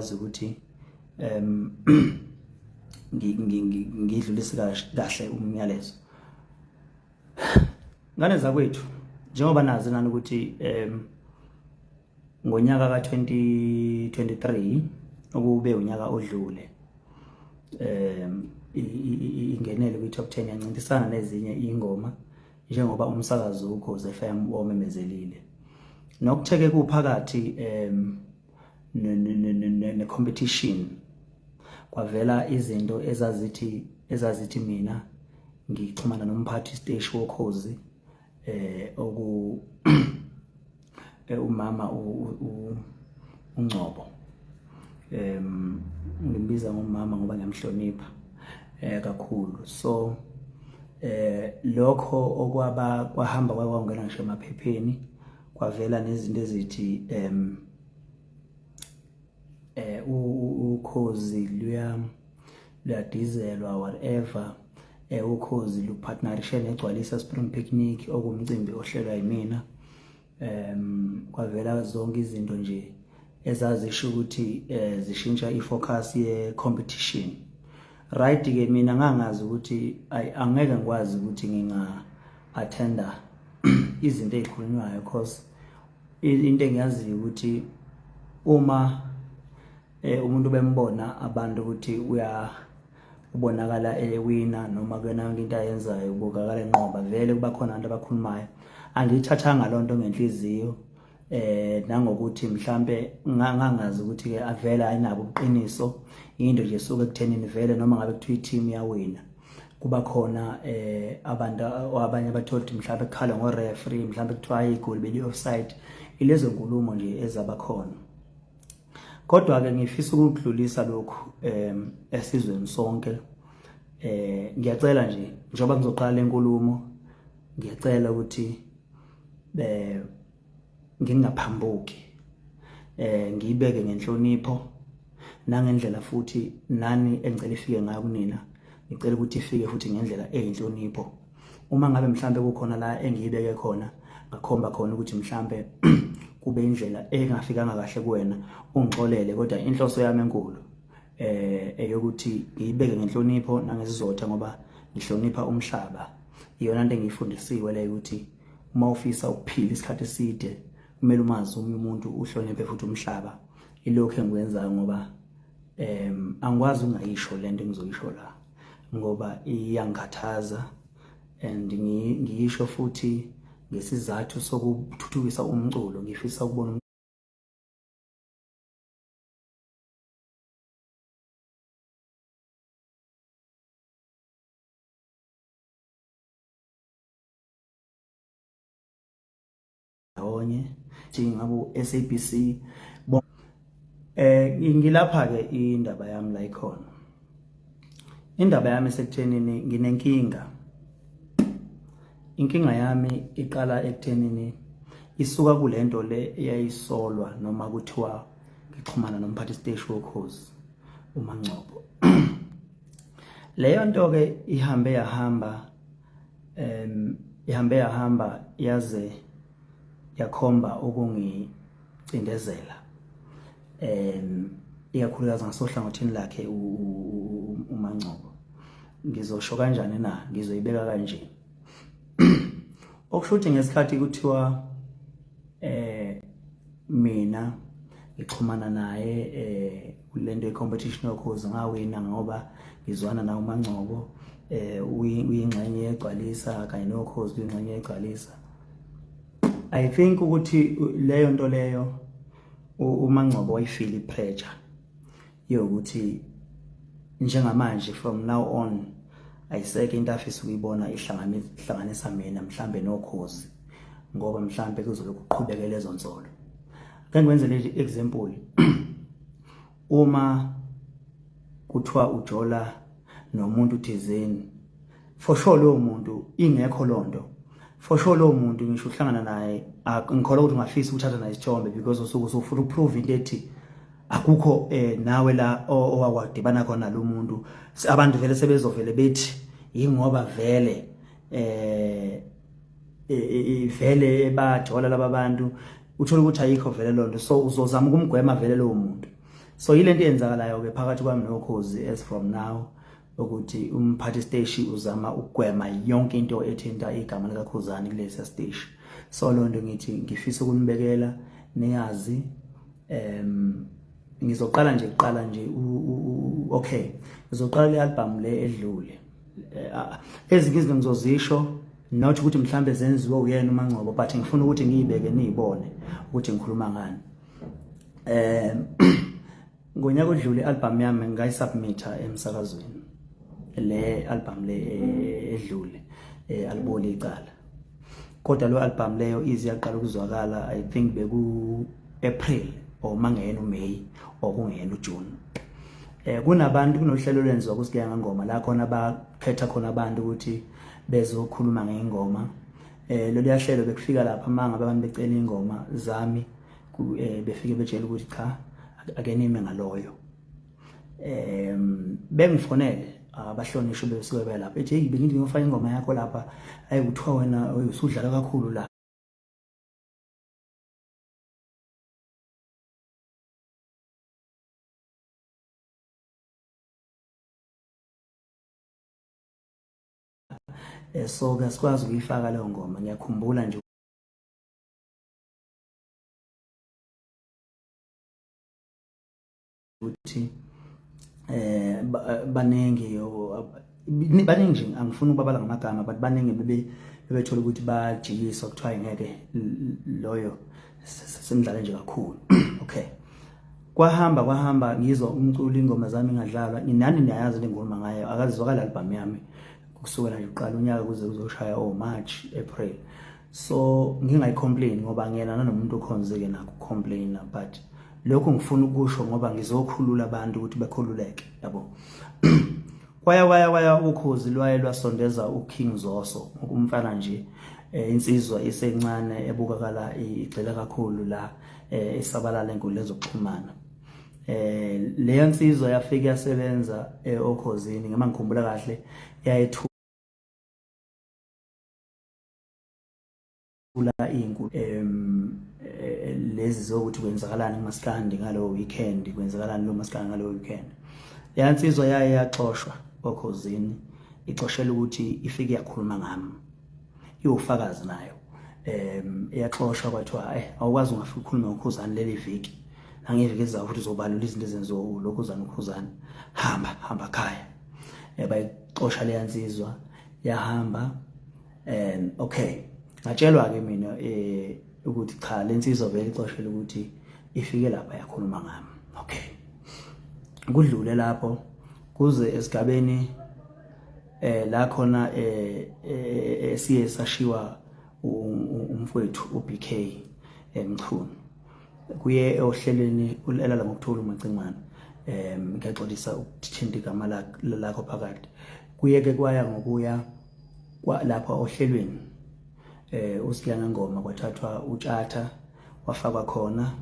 ngizokwazi ukuthi ngidlulise kahle umyalezo. Ngane zakwethu, njengoba nazi nani ukuthi ngonyaka ka-2023, okube unyaka odlule, ingenele kwi-top 10, yancintisana nezinye ingoma njengoba umsakazo uKhozi FM wamemezelile. Nokutheke kuphakathi ne-competition kwavela izinto ezazithi mina ngixhumana nomphathi siteshi woKhozi, oku umama uNgcobo. Ngimbiza ngomama ngoba ngiyamhlonipha kakhulu. So lokho okwaba kwahamba kwangena ngisho emaphepheni, kwavela nezinto ezithi uKhozi luyadizelwa, whatever, uKhozi lupartnerishe neGcwalisa Spring Picnic, okumcimbi ohlelwa yimina. Kwavela zonke izinto nje ezazisho ukuthi zishintsha ifocus ye competition, right? Ke mina ngangazi ukuthi angeke ngikwazi ukuthi nginga attenda izinto ezikhulunywayo, cause into engiyaziyo ukuthi uma umuntu bembona abantu ukuthi uya ubonakala ewina noma kuyona yonke into ayenzayo ubukakala enqoba, vele kuba khona abantu abakhulumayo. Angiyithathanga lonto ngenhliziyo, nangokuthi mhlambe ngangazi ukuthi ke avela ayinabo ubuqiniso, into nje suke ekuthenini vele noma ngabe kuthiwa i-team yawina, kuba khona abantu abanye abathola ukuthi mhlambe kukhala ngo-referee, mhlambe kuthiwa igoli beli offside, ilezo nkulumo nje ezaba khona. Kodwa ke ngifisa ukudlulisa lokhu esizweni sonke. Ngiyacela nje, njengoba ngizoqala lenkulumo, ngiyacela ukuthi ngingaphambuki, ngiyibeke ngenhlonipho nangendlela futhi nani engicela ifike ngayo kunina, ngicela ukuthi ifike futhi ngendlela eyinhlonipho. Uma ngabe mhlambe kukhona la engiyibeke khona ngakhomba khona ukuthi mhlambe kube indlela engafikanga kahle kuwena, ungixolele, kodwa inhloso yami enkulu eyokuthi ngiyibeke ngenhlonipho nangesizotha, ngoba ngihlonipha umhlaba. Iyona into engiyifundisiwe leyo, ukuthi uma ufisa ukuphila isikhathi eside kumele umazi omunye umuntu, uhloniphe futhi umhlaba. Ilokhu engikwenzayo ngoba angikwazi ungayisho lento engizoyisho la, ngoba iyangikhathaza, and ngiyisho futhi ngesizathu sokuthuthukisa umculo. Ngifisa ukubona ndawonye ngabo SABC. Ngilapha ke, indaba yami la ikhona. Indaba yami sekuthenini nginenkinga. Inkinga yami iqala ekuthenini isuka kulento le eyayisolwa noma kuthiwa ngixhumana nomphathi siteshi woKhozi uMangcobo. Leyo nto ke ihambe yahamba, ihambe yahamba yaze yakhomba ukungicindezela, ikakhulukazi ngasohlangothini lakhe uMangcobo. Ngizosho kanjani na? Ngizoyibeka kanje, okusho ukuthi ngesikhathi kuthiwa mina ngixhumana naye kulento ye-competition yoKhozi, ngawina ngoba ngizwana nawo uMangcobo, uyingxenye yegcwalisa kanye noKhozi uyingxenye yegcwalisa. I think ukuthi leyo nto leyo uMangcobo wayifeel ipressure yokuthi njengamanje, from now on, ayisekho into afisa ukuyibona ihlanganisa mina mhlambe noKhozi, ngoba mhlambe kuzobe kuqhubeke lezo nsolo. Ake ngikwenzele example: uma kuthiwa ujola nomuntu thizeni, for sure lowo muntu, ingekho lonto, for sure lowo muntu ngisho uhlangana naye, ngikholwa ukuthi ungafisa ukuthatha naye isithombe, because usuke usufuna ukuprove into ethi akukho nawe la owakwadibana khona lo muntu. Abantu vele sebezovele bethi yingoba vele vele bajola laba bantu, uthola ukuthi ayikho vele lonto, so uzozama ukumgwema vele lowo muntu. So yilento eyenzakalayo ke phakathi kwami noKhozi as from now, ukuthi umphathi siteshi uzama ukugwema yonke into ethinta igama likaKhuzani kulesa siteshi. So lo nto ngithi ngifisa ukunibekela niyazi. Ngizoqala nje kuqala nje, okay, ngizoqala le album le edlule. Ezinye izinto ngizozisho, not ukuthi mhlambe zenziwe uyena uMangcobo, but ngifuna ukuthi ngiyibeke niyibone ukuthi ngikhuluma ngani. Ngonyaka odlule i-album yami ngayisubmitha emsakazweni, le album le edlule, Aliboli Icala. Kodwa lo album leyo ize yaqala ukuzwakala, I think beku April or mangena uMay or kungena uJune. Kunabantu, kunohlelo lwenziwa kuSigiya Ngengoma la khona bakhetha khona abantu ukuthi bezokhuluma ngengoma. Lolu yahlelo bekufika lapha manga abantu becela ingoma zami, befike betshela ukuthi cha, ake nime ngaloyo. Bengifonele abahlonishwa besuke belapha, ethi hey, bengithi ngiyofaka ingoma yakho lapha, ayi kuthiwa wena usudlala kakhulu la. So ke sikwazi ukuyifaka leyo ngoma. Ngiyakhumbula nje ukuthi baningi, baningi nje, angifuni ukubabala ngamagama, but baningi bebe bebethola ukuthi bajikiswa, kuthiwa ngeke loyo, semdlale nje kakhulu. Okay, kwahamba kwahamba, ngizwa umculo, ingoma zami ingadlalwa. Nani niyayazi le ngoma ngayo, akazizwakala album yami kusukela nje uqala unyaka kuze kuzoshaya o March, April. So ngingayicomplain ngoba ngiyena nanomuntu okhonzeke nakho complain, but lokho ngifuna ukusho ngoba ngizokhulula abantu ukuthi bekhululeke, yabo. Kwaya kwaya kwaya, Ukhozi lwaye lwasondeza uKing Zoso, umfana nje, insizwa isencane ebukakala igxila kakhulu la, isabalala enkundleni zokuxhumana. Leyo nsizwa yafika yasebenza oKhozini, ngema ngikhumbula kahle, yayethula inkulu lezi zokuthi kwenzakalani kumaskandi ngalowo weekend, kwenzakalani lo maskandi ngalowo weekend. Leya nsizwa yaye yaxoshwa oKhozini, ixoshela ukuthi ifike yakhuluma ngami, iwufakazi nayo. Iyaxoshwa, kwathiwa awukwazi ungafika ukhulume ngoKhuzani leli viki, nangeviki ezayo futhi uzobalula izinto ezenziwa ulokhuzana uKhuzani, hamba hamba khaya. Bayixosha leya nsizwa, yahamba. Okay, ngatshelwa ke mina ukuthi cha, lensizwa vele ixoshela ukuthi ifike lapha yakhuluma ngami. Okay, kudlule lapho kuze esigabeni la khona siye sashiwa umfowethu uBK Mchunu kuye ohlelweni ulala ngokuthula uMacingwane. Ngiyaxolisa ukuthinta igama lakho phakathi. Kuye ke kwaya ngokuya lapha ohlelweni uSigiya Ngengoma, kwathathwa uTshatha wafakwa khona.